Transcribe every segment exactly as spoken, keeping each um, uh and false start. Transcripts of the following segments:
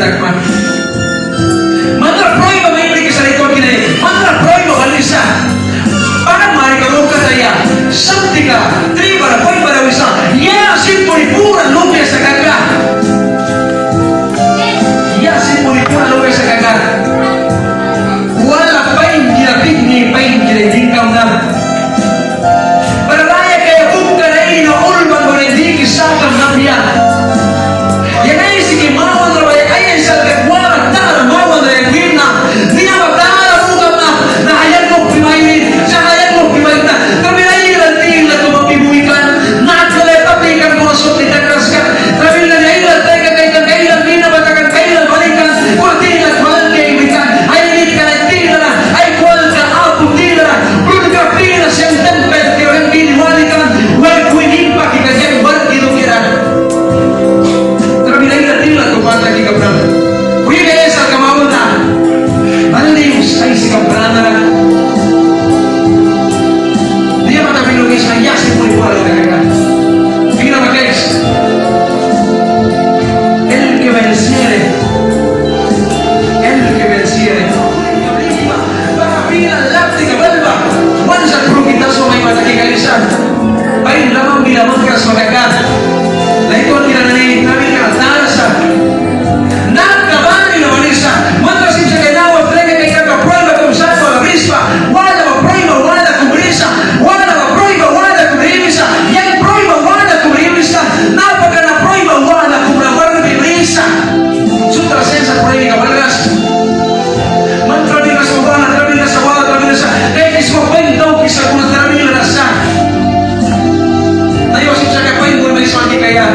Takma. Man ra prueba mai brikisa, laik wanki nani. Man ra prueba balisa. Bara marika lukataia. Samtika, tri bara, poi bara wisa. Ya sin puni pura lupia sa kaka. Ya sin puni pura lupia sa kaka. Wala painkira, pihni painkira dingkamna. Bara raya kaia bukka nani na ulban ba nani diki sakamna apia. Yang aisiki mawanra ba yang ai aisalka wala tara mawanra yang wimna. Nina ba tara bukamna, naha yang muhki mairin, naha yang muhki mairin. Trabil ailal tila kum api buikan, natkala api buikan, kuna sut ni takras kan. Trabil nani ailal takan, kaia kan, ailal nina ba takan, ailal balikan, kuna tila kum alki ai buikan. Ai nitka nani tila na, ai kwalka apu tila na, brunka pilas yang tempel kira yang bini walikan, wal kwin impaki kan yang barki dukiara. Trabil ailal tila kum taki kapram. Wiga esa kama una. Ani aisi kapram nara. Dia mata bilu misma ya sin puni pura lukataia. Mira, ma kais. El que venciere, el que venciere. Baha bila laptika balba. Wan sa prukita so mai mata ki kalisan. Pain laman bila mangkras mata ka. Laik wankira nani, trabilka tara sa. Natka bani na balisa. Man ra sip sa kaia nawa pleka kaia kaka prueba kum sat wala brisa. Wala ba prueba wala kum brisa. Wala ba prueba wala kum brisa. Yang prueba wala kum brisa. Napakan na prueba wala kum ra warbi brisa. Sutra sensa prueba ka balras. Man trabilka sa wala, trabilka sa wala, trabilka sa. Kaikisma pain daukisa kuna trabilka sa. Naiwa sip sa kaia pain kuna mai smalki kaia.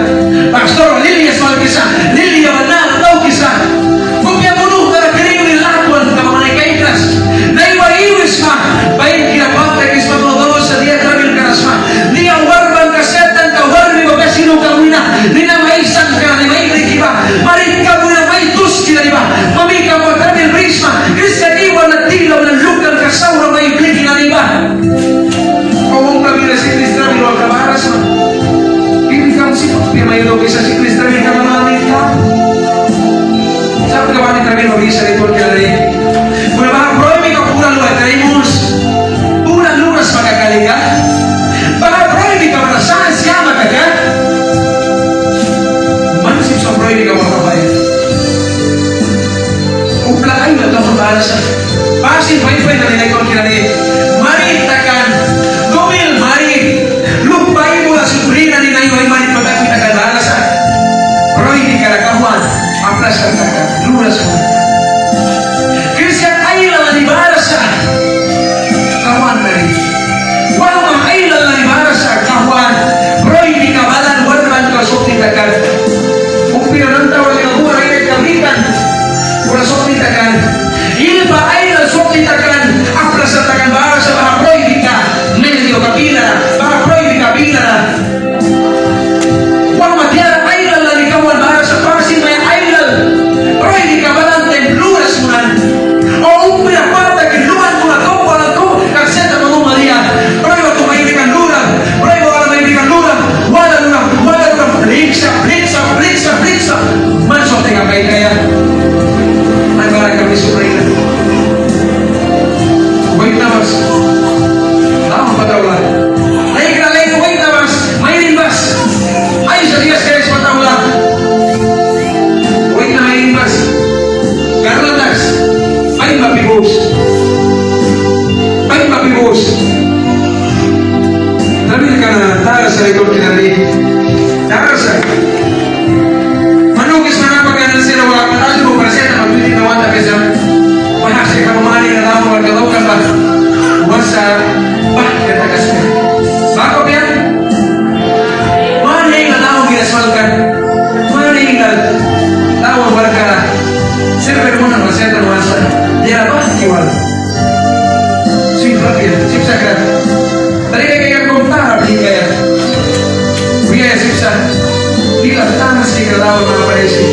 Pastor, lilia smalkisa, lilia ba nara daukisa. Kupia munuhtara kri wina latwan kama man ai kaikras. Naiwa iwisma, painkira pat kaikisma, no, no, sa dia trabilka ra sma. Dia warbanka setanka warbi ba vecinoka wina. Nina mai sanka nani mai briki ba. Maritka wina mai tuski nani ba. Mamika ba trabil brisma. Kristian iwan na tila wina lukanka saura mai briki nani ba. Kau ungka bila siknis trabil wal kabara sma. Iwi kam sip apia mai daukisa siknis trabil kabara nani ka. Sap ka bani trabil wal bisa di turki lari. Kuna baha prueba ka pura luras, pura luras maka kalika. Baha prueba ka bara sana siama kaka. Man sip sa prueba ka bara bai. Upla ailal ka bara sa. Pasin bai bai nani nai kon kira ni. Marit takan. Dubil marit. Luk bai bula supri nani nai bai marit maka takan bara sa. Prueba ka ra kahuan. Aplasar takan. Luras wan. Kristian ailal nani bara sa. Kahuan nani. Wahma ailal nani bara sa kahuan, prueba ka balan warbanka swakni takan. Umpira nani taura lika bura ailal ka brikan, bura swakni takan. Ilba ailal swakni takan, aplasar takan bara sa baha prueba ka, medio ka bilara, baha prueba ka bilara. Wahma tiara ailal nani kahuan bara sa pasin mai ailal. Prueba ka balan taim luras munan. O umpira pata ki luan kuna kau balan kau kan seta manu maria. Prueba tu mai bikan luras. Prueba wala mai bikan luras. Wala luras, wala luras. Bliksa, bliksa, bliksa, bliksa. Man swakni ka kaikaia. Man bara ka bisu prueba. Waitna bas. Tama pata wala. Laikra laik waitna bas. Mairin bas. Aisa dias kais pata wala. Waitna mairin bas. Karna taks. Pain bapi bus. Pain bapi bus. Trabilka na tara sa laikon kira ni. Tara sa. Manukis mana pakan sira wa, tara sa bukara seta ma tuti na wanta pesa. Baha seka mani na lamu wa ka daukan ba. Wasa bah kata kasna. Bako pian. Mani na lamu kira smalkan. Mani na lamu warkara. Sirve muna ma seta wasa. Dia bah kiwal. Sip sa kira, sip sa kira. Tadi kayak yang komentar apa nih kayak. Wia ya sip sa. Bila tanah sih kalau tahu apa sih.